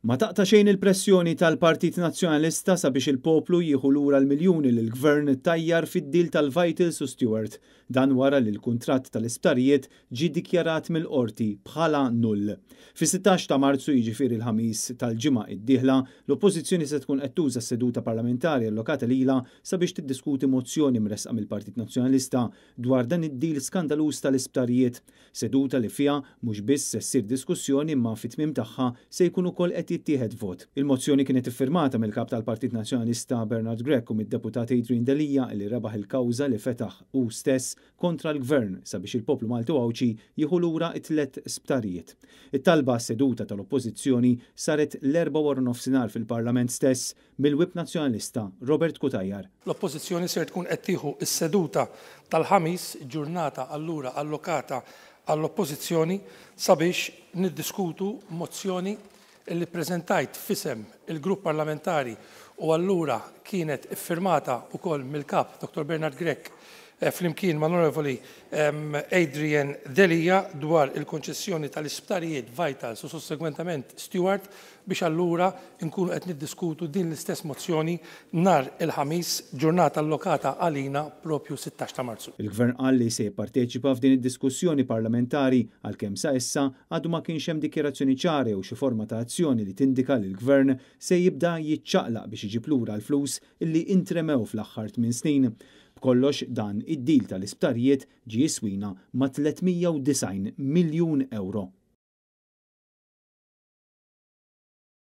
Ma taqta' xejn il-pressjoni tal-Partit Nazzjonalista sabiex il-poplu jieħu lura l-miljuni li l-Gvern tajjar fid-deal tal-Vitals u Steward. Dan wara li l-kuntratt tal-isptarijiet ġie dikjarat mill-Qorti bħala null. Fis-16 ta' Marzu, jiġifieri l-Ħamis tal-ġimgħa d-dieħla, l-Oppożizzjoni se tkun qed tuża s-seduta parlamentari allokata lilha sabiex tiddiskuti mozzjoni mressqa mill-Partit Nazzjonalista dwar dan id-deal skandaluż tal-isptarijiet. Seduta li fiha mhux biss se ssir diskussjoni imma fit-tmiem tagħha se jkun ukoll qed jittieħed vot. Il-mozzjoni kienet iffirmata mill-Kap tal-Partit Nazzjonalista Bernard Grech u mid-Deputat Adrian Delia li rebaħ il-kawża li fetaħ hu stess kontra l-Gvern sabiex il-poplu Malti u Għawdxi jieħu lura t-tlett sptarijiet. It-talba għas-seduta tal-Oppożizzjoni saret l-Erbgħa waranofsinhar fil-Parlament stess mill-Whip Nazzjonalista Robert Cutajar. L-Oppożizzjoni ser tkun qed tieħu s-seduta tal-Ħamis, ġurnata allura allokata għall-Oppożizzjoni, sabiex niddiskutu mozzjoni li ppreżentajt f'isem il-Grupp Parlamentari u allura kienet iffirmata wkoll mill-Kap Dottor Bernard Grech flimkien mal-Onorevoli Adrian Delia dwar il-konċessjoni tal-isptarijiet Vitals u sussegwentement Steward biex allura nkunu qed niddiskutu din l-istess mozzjoni nhar il-Ħamis, ġurnata allokata għalina proprju 16 ta' Marzu. Il-Gvern qal li se jipparteċipa f'din id-diskussjoni parlamentari għalkemm sa issa għadu ma kienx hemm dikjarazzjoni ċara jew xi forma ta' azzjoni li tindika li l-Gvern se jibda jiċċaqlaq biex iġib lura l-flus li intremew fl-aħħar tmien snin. B'kollox dan id-deal tal-isptarijiet ġie jiswina ma' 390 miljun ewro.